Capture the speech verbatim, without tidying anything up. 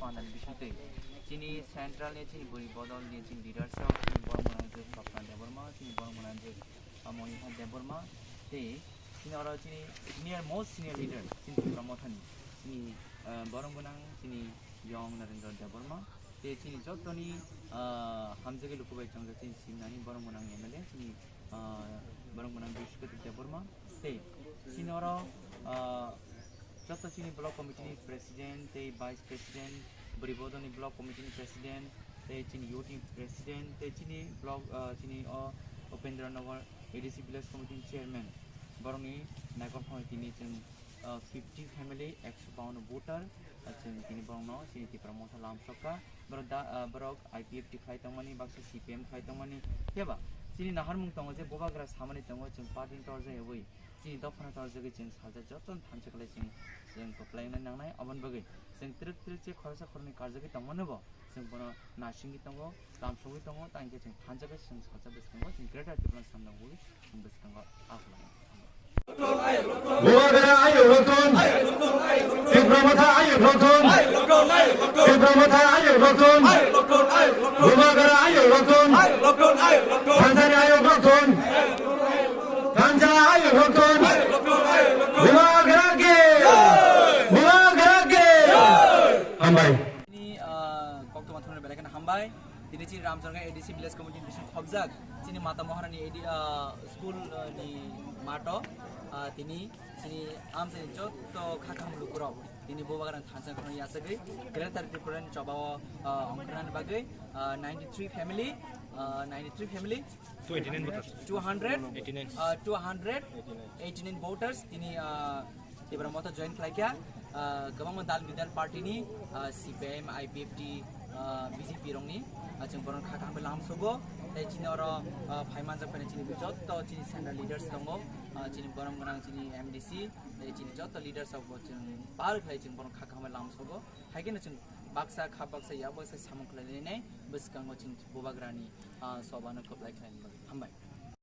Anani bisingtwi chini central ni chini bwrwi bodol ni chini leaders rok chini borok mwnang je Swapna Debbarma, chini borok mwnang je Monika Debbarma, tei chini oro chini senior most senior leader chini Tipra Mothani chini, ah, borok mwnang chini Yong Narendra Debbarma, tei chini jottoni, ah, hamjagwi luku bai chongjak chini simnani borok mwnang M L A chini, ah, borok mwnang Biswajit Debbarma, tei chini oro, ah, joto chini block committee ni president tei vice president, bwrwi bodolni block committee ni president, tei chini youth ni president, tei chini block, ah, chini o Upendra Nagar A D C village committee ni chairman, borokni naikolphano tini chwng, ah, fifty family, ekso bawanno voter, ah, chwng tini borokno chini Tipra Motha lamsokha. Borok da, ah, borok I P F T khlai tongmani, baksa C P M khlai tongmani, phiya ba chini naharmung tongo je bubagra samani tongo, chwng party ni torjak ewi. Chini dophano torjagwi chwng salsa jotono thansa khlai chwng, chwng kwplai wngnai nangnai. Aboni bagwi chwng twrwk twrwk je khoroksa khoroknwi karjagwi tongmano bo chwng bono nasingwi tongo, lamsogwi tongo, tei hwnkhe chwng thansa khe chwng salsa bwskango chwng Greater Tipraland samna ugwi chwng bwskango akhuloknai. Bubagra ayuk rokthun. Tipra Motha ayuk rokthun. Tipra Motha ayuk rokthun. Bubagra ayuk rokthun. Thansani ayuk rokthun. Thansa ayuk rokthun. Bubagra ki. Bubagra ki. Hambai. Tini, ah, koktwma thumnai belai kheno hambai. Tini chini Ramcharanga A D C village committee ni bising khobjak chini Mata Maharani A D, ah, school, ah, ni mato, ah, tini chini amchaini jotto kha kaham lukurok tini bubagrani thansa khoroknwi yachagwi Greater Tipraland chobao, ah, ongkhornani bagwi, ah, ninety three family, ah, ninety three family, two eighty nine voters. Two hundred, eighty nine. Ah, two hundred eighty nine voters tini, ah, Tipra Motha join khlaikha, ah, kwbangma dal bidal party ni, ah, C P I M, I P F T, ah, B J P rokni, ah, chwng borokno kha kaham khe lamsogo, tei chini oro, ah, phai manjak phai chini jotto chini central leaders tongo, ah, chini borom gwnang chini M D C, tei chini jotto leaders rokbo chwng par khlai chwng borokno kha kaham khe lamsogo, hai kheno chwng baksa kha baksa yak baksa samung khlainai bwskango chini bubagrani, ah, sobano kwplai khlainani bagwi. Hambai.